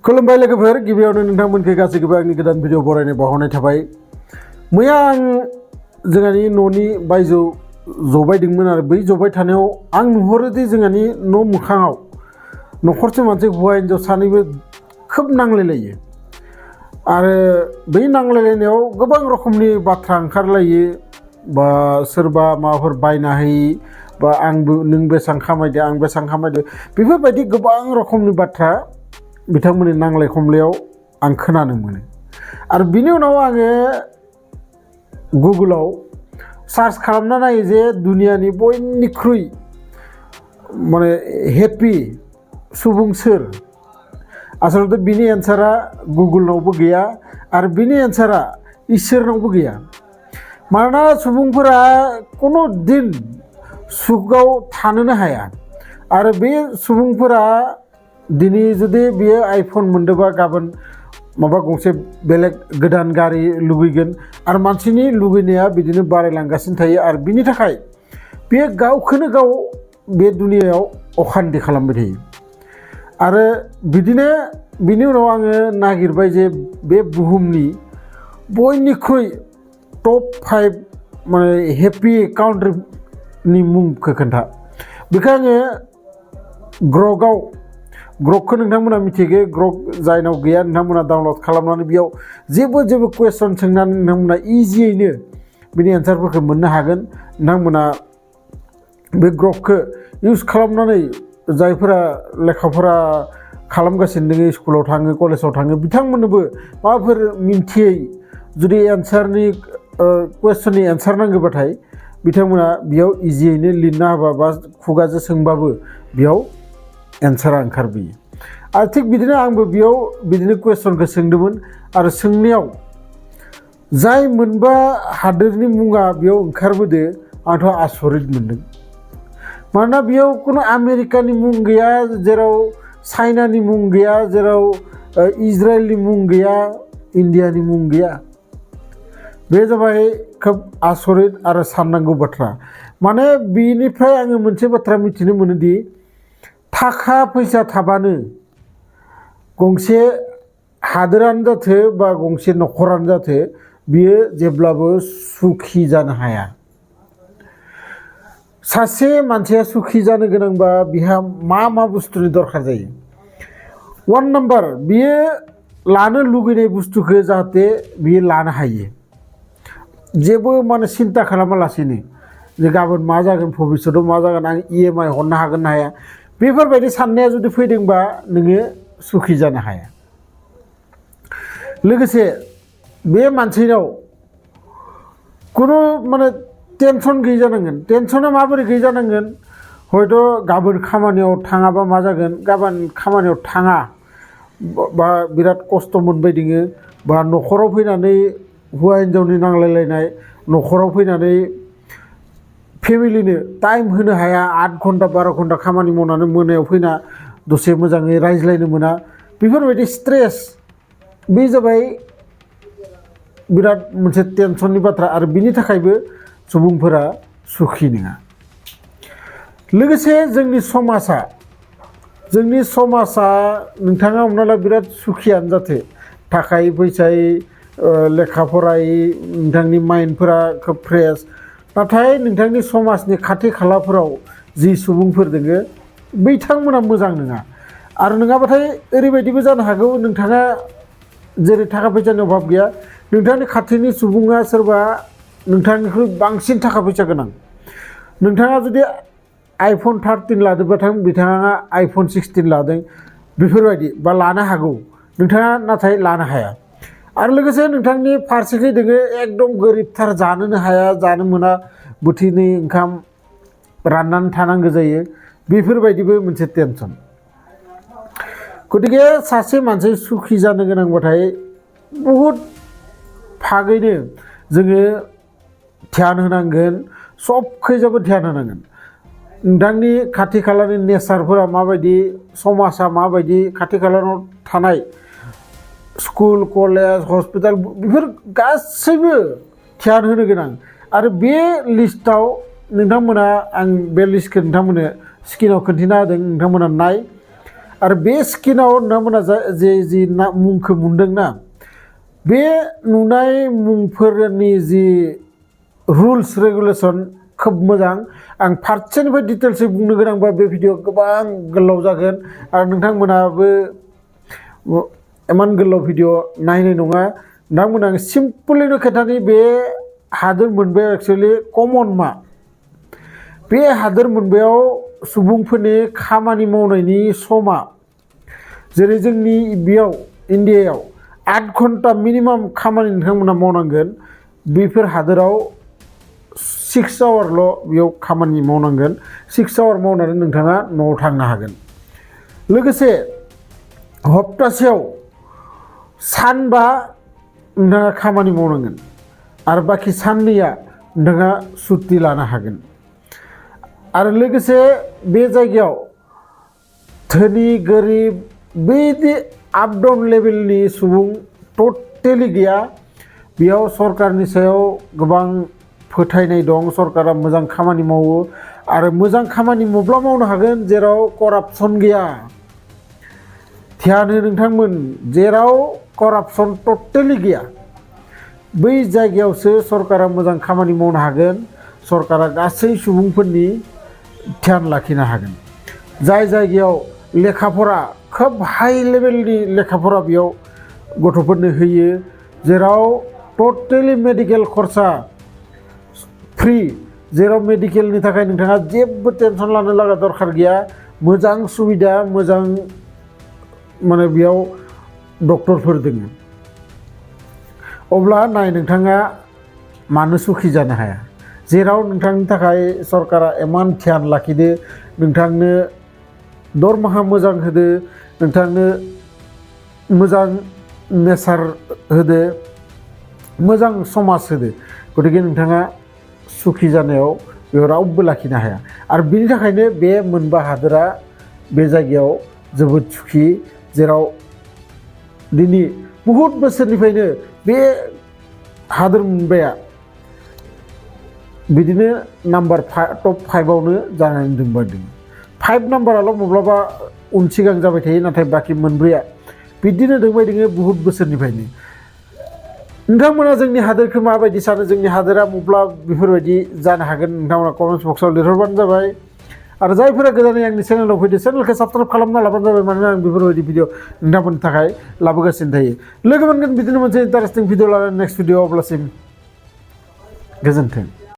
खुलुमबाय लोगोफोर गिबियावनो नोंथांमोनखौ गासैखौबो आंनि गोदान भिडिअ बरायनाय बावहरनाय थाबाय। मैया आं जोंहानि न'नि बायजोआव जबायदोंमोन आरो बै जबाय थानायाव आं नुहुरोदि जोंहानि न' मोखाङाव न'खरसे मानसि हौवा हिनजाव सानैबो खोब नांलायलायो आरो बै नांलायलायनायाव गोबां रोखोमनि बाथ्रा ओंखारलायो बा सोरबा माबाफोर बायना होयि बा नों बेसां खामायदो आं बेसां खामायदो बेफोरबायदि गोबां रोखोमनि बाथ्रा बिथांमोननि नांलाय खमलायाव आं खोनानो मोनो आरो बिनि उनाव आङो गुगोलाव सार्च खालामना नायो जे दुनियानि बयनिख्रुइ माने हेपि सुबुं सोर। आसलते बिनि एन्सारा गुगोलनावबो गैया आरो बिनि एन्सारा इसोरनावबो गैया। मानोना सुबुंफोरा कुनु दिन सुखआव थानोनो हाया आरो बे सुबुंफोरा दिनै जुदि बियो आइफन मोनदोंबा गाबोन माबा गंसे बेलेग गोदान गारि लुगैगोन आरो मानसिनि लुगैनाया बिदिनो बारायलांगासिनो थायो आरो बिनि थाखाय बियो गावखौनो गाव बे दुनियायाव अखान्थि खालामबाय थायो आरो बिदिनो बिनि उनाव आङो नागिरबाय जे बे बुहुमनि बयनिख्रुइ टप 5 माने हेपि काउन्ट्रिनि मुंखौ खोन्था। बेखौ आङो ग्रकखौ नोंथांमोना मिथिगो। ग्रक जायनाव गैया नोंथांमोना डाउनलड खालामनानै बेयाव जेबो कुवेसन सोंनानै नोंथांमोना इजियैनो बिनि एन्सारफोरखौ मोननो हागोन। नोंथांमोना बे ग्रकखौ इउज खालामनानै जायफोरा लेखाफोरा खालामगासिनो दङ, स्कुलाव थाङो कलेजाव थाङो, बिथांमोननोबो माबाफोर मिन्थियै जुदि एन्सारनि कुवेसननि एन्सार नांगौबाथाय बिथांमोना बेयाव इजियैनो लिरना होबा बा खुगाजों सोंबाबो बेयाव एन्सारा ओंखारबोयो। आरो थिग बिदिनो आंबो बेयाव बिदिनो कुवेसनखौ सोंदोंमोन आरो सोंनायाव जाय मोनबा हादोरनि मुङा बेयाव ओंखारबोदो आंथ' आसरित मोनदों। मानोना बेयाव कुनु आमेरिकानि मुं गैया, जेराव चाइनानि मुं गैया, जेराव इजराइलनि मुं गैया, इन्डियानि मुं गैया। बे जाबाय खोब आसरित आरो साननांगौ बाथ्रा। माने बेनिफ्राय आङो मोनसे बाथ्रा मिथिनो मोनोदि थाखा फैसा थाबानो गंसे हादोरानो जाथो बा गंसे न'खरानो जाथो बियो जेब्लाबो सुखि जानो हाया। सासे मानसिया सुखि जानो गोनांबा बिहा मा बुस्थुनि दरखार जायो। 1 नाम्बार, बियो लानो लुगैनाय बुस्थुखौ जाहाथे बियो लानो हायो, जेबो माने सिन्था खालामालासिनो जे गाबोन मा जागोन, भबिष्यतआव मा जागोन, आं EMI हरनो हागोन ना हाया, बेफोरबायदि साननाया जुदि फैदोंबा नोङो सुखि जानो हाया। लोगोसे बे मानसिनाव कुनु माने टेनसन गैयै जानांगोन। टेनसना माबोरै गैयै जानांगोन? हयथ' गाबोन खामानियाव थाङाबा मा जागोन, गाबोन खामानियाव थाङा बा बिराद खस्थ' मोनबाय दोङो, बा न'खराव फैनानै हौवा हिनजावनि नांलायलायनाय, न'खराव फैनानै फेमिलिनो टाइम होनो हाया, 8 घन्टा 12 घन्टा खामानि मावनानै मोनायाव फैना दसे मोजाङै रायज्लायनो मोना, बेफोरबायदि स्ट्रेस, बे जाबाय बिराद मोनसे टेनसननि बाथ्रा आरो बिनि थाखायबो सुबुंफोरा सुखि नङा। लोगोसे जोंनि समाजा नोंथाङा हमना ला बिराद सुखियानो जाथो, थाखाय फैसायै लेखा फरायै, नोंथांनि माइन्डफोरा खोब फ्रेस, नाथाय नोंथांनि समाजनि खाथि खालाफोराव जि सुबुंफोर दोङो बिथांमोना मोजां नङा। आरो नङाबाथाय ओरैबायदिबो जानो हागौ, नोंथाङा जेरै थाखा फैसानि अभाब गैया, नोंथांनि खाथिनि सुबुङा सोरबा नोंथांनिख्रुइ बांसिन थाखा फैसा गोनां। नोंथाङा जुदि iPhone 13 लादोंबाथाय बिथाङा iPhone 16 लादों, बेफोरबायदि बा लानो हागौ, नोंथाङा नाथाय लानो हाया। आरो लोगोसे नोंथांनि फारसेखै दोङो एकदम गोरिबथार, जानोनो हाया, जानो मोना, बोथिनै ओंखाम राननानै थानांगौ जायो, बेफोरबायदिबो मोनसे टेनसन। गतिके सासे मानसि सुखि जानो गोनांबाथाय बहुद भागैनो जोङो ध्यान होनांगोन, सबखैजाबो ध्यान होनांगोन। नोंथांनि खाथि खालानि नेचारफोरा माबायदि, समाजा माबायदि, खाथि खालायाव थानाय स्कुल कलेज हस्पिटाल बेफोर गासैबो ध्यान होनो गोनां। आरो बे लिस्टआव नोंथांमोना, आं बे लिस्टखौ नोंथांमोननो स्क्रिनाव खोन्थिना होदों, नोंथांमोना नाय आरो बे स्क्रिनाव नोंथांमोना जि मुंखौ मोनदोंना बे नुनाय मुंफोरनि जि रुल्स रेगुलेसन खोब मोजां आं फारसेनिफ्राय डिटेल्सै बुंनो गोनांबा बे भिडिअ गोबां गोलाव जागोन आरो नोंथांमोनाबो इमान गोलाव भिडिअ नायनाय नङा नोंथांमोना आं सिम्पलैनो खोन्थानि बे हादोर मोनबायाव एक्सुवेलि कमन मा बे हादोर मोनबायाव सुबुंफोरनि खामानि मावनायनि समा जेरै जोंनि बेयाव इन्डियायाव 8 घन्टा मिनिमाम खामानि नोंथांमोना मावनांगोन बेफोर हादोराव 6 आवारल' बेयाव खामानि मावनांगोन 6 आवार मावनानै नोंथाङा न'आव थांनो हागोन लोगोसे हप्तासेयाव सानबा नोंथाङा खामानि मावनांगोन आरो बाखि साननैया नोंथाङा सुट्टि लानो हागोन आरो लोगोसे बे जायगायाव धोनि गोरिब बेदि आप डाउन लेभेलनि सुबुं टटेलि गैया बेयाव सरकारनि सायाव गोबां फोथायनाय दं सरकारा मोजां खामानि मावो आरो मोजां खामानि मावब्ला मावनो हागोन जेराव करापसन गैया ध्यान हो नोंथांमोन जेराव करापसन टटेलि गैया बै जायगायावसो सरकारा मोजां खामानि मावनो हागोन सरकारा गासै सुबुंफोरनि ध्यान लाखिनो हागोन जाय जायगायाव लेखाफोरा खोब हाई लेभेलनि लेखाफोरा बेयाव गथ'फोरनो होयो जेराव टटेलि मेडिकेल खरसा फ्रि जेराव मेडिकेलनि थाखाय नोंथाङा जेबो टेनसन लानो लागा दरखार गैया मोजां सुबिदा मोजां माने बेयाव डक्टरफोर दङ अब्ला नाय नोंथाङा मानो सुखि जानो हाया जेराव नोंथांनि थाखाय सरकारा इमान ध्यान लाखिदो नोंथांनो दरमाहा मोजां होदो नोंथांनो मोजां नेचार होदो मोजां समाज होदो गतिके नोंथाङा सुखि जानायाव बेयाव रावबो लाखिनो हाया आरो बिनि थाखायनो बे मोनबा हादोरा बे जायगायाव जोबोद सुखि जेराव दिनै बहुद बोसोरनिफ्रायनो बे हादोर मोनबाया बिदिनो नाम्बार टप 5आवनो जानानै दंबायदों 5 नाम्बाराल' माब्लाबा उन सिगां जाबाय थायो नाथाय बाखि मोनब्रैया बिदिनो दंबाय दङ बहुद बोसोरनिफ्रायनो नोंथांमोना जोंनि हादोरखौ माबायदि सानो जोंनि हादोरा मब्ला बेफोरबायदि जानो हागोन नोंथांमोना कमेन्ट बक्सआव लिरहरबानो जाबाय आरो जायफोरा गोदानै आंनि चेनेलाव फैदो चेनेलखौ साबस्क्राइब खालामना लाबानो जाबाय मानोना आं बेफोरबायदि भिडिअ नोंथांमोननि थाखाय लाबोगासिनो थायो लोगो मोनगोन बिदिनो मोनसे इन्टारेस्टिं भिडिअ लानानै नेक्स्ट भिडिअ अब्लासिम गोजोन्थों।